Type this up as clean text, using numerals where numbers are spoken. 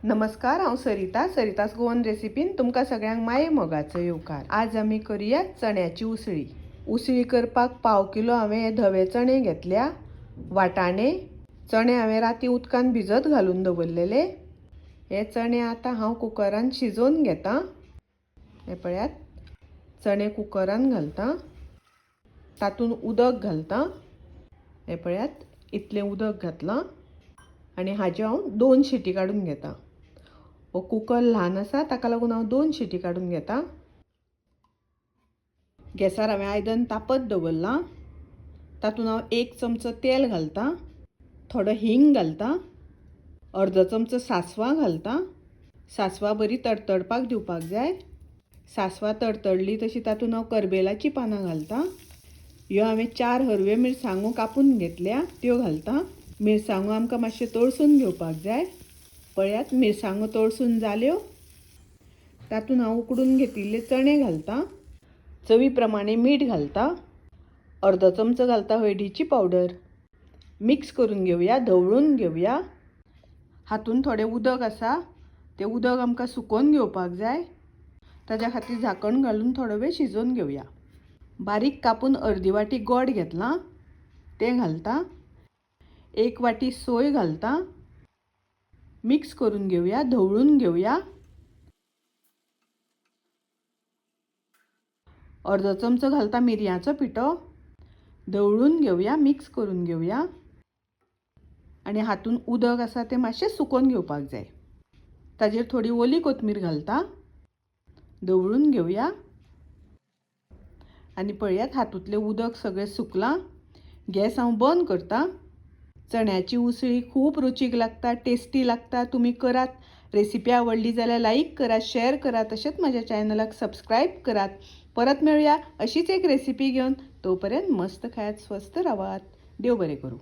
नमस्कार, हांव सरिता. सरितास गोवन रेसिपीन तुमकां सगळ्यांक माये मोगाचो येवकार. आज आमी करुया चण्याची उसळी. उसळी करपाक पाव किलो हांवें हे धवे चणे घेतल्या, वाटाणे. चणे हांवें राती उदकान भिजत घालून दवरलेले. हे चणे आतां हांव कुकरान शिजोवन घेतां. हे पळयात, चणे कुकरान घालतां, तातूंत उदक घालतां. हे पळयात, इतलें उदक घातलां आनी हाज्यो हांव 2 शिटी काडून घेतां. हो कुकर ल्हान आसा, ताका लागून हांव 2 शिटी काडून घेतां. गॅसार हांवें आयदन तापत दवरलां. तातूंत हांव 1 चमचो तेल घालतां, थोडो हिंग घालतां, अर्दो चमचो सासवां घालतां. सासवां बरी तडतडपाक दिवपाक जाय. सासवां तडतडली तशी तातूंत हांव करबेलाचीं पानां घालतां. ह्यो हांवें 4 हरव्यो मिरसांगो कापून घेतल्या, त्यो घालतां. मिरसांगो आमकां मातशें तळसून घेवपाक जाय. पळयात, मिरसांगो तळसून जाल्यो. तातूंत हांव उकडून घेतिल्ले चणे घालतां. चवी प्रमाणे मीठ घालतां, अर्दो चमचो घालता हळदीची पावडर. मिक्स करून घेवया, धवळून घेवया. हातूंत थोडें उदक आसा, तें उदक आमकां सुकोवन घेवपाक जाय. ताज्या खातीर झाकण घालून थोडो वेळ शिजोवन घेवया. बारीक कापून अर्दी वाटी गोड घेतलां, तें घालतां. 1 वाटी सोय घालतां. मिक्स करून घेवया, धवळून घेवया. अर्दो चमचो घालता मिरयांचो पिठो. धवळून घेवया, मिक्स करून घेवया. आनी हातूंत उदक आसा तें मातशें सुकोवन घेवपाक जाय. ताजेर थोडी ओली कोथमीर घालता. धवळून घेवया. आनी पळयात, हातूंतलें उदक सगळें सुकलां. गॅस हांव बंद करता. चण्याची उसळी खूब रुचीक लागता, टेस्टी लागता. तुमी करात. रेसिपी आवडली जाल्यार लायक करात, शेअर करात, तशेंच म्हज्या चॅनलाक सबस्क्रायब करात. परत मेळुया अशीच एक रेसिपी घेवन. तोपर्यंत मस्त खायात, स्वस्थ रावात. देव बरें करूं.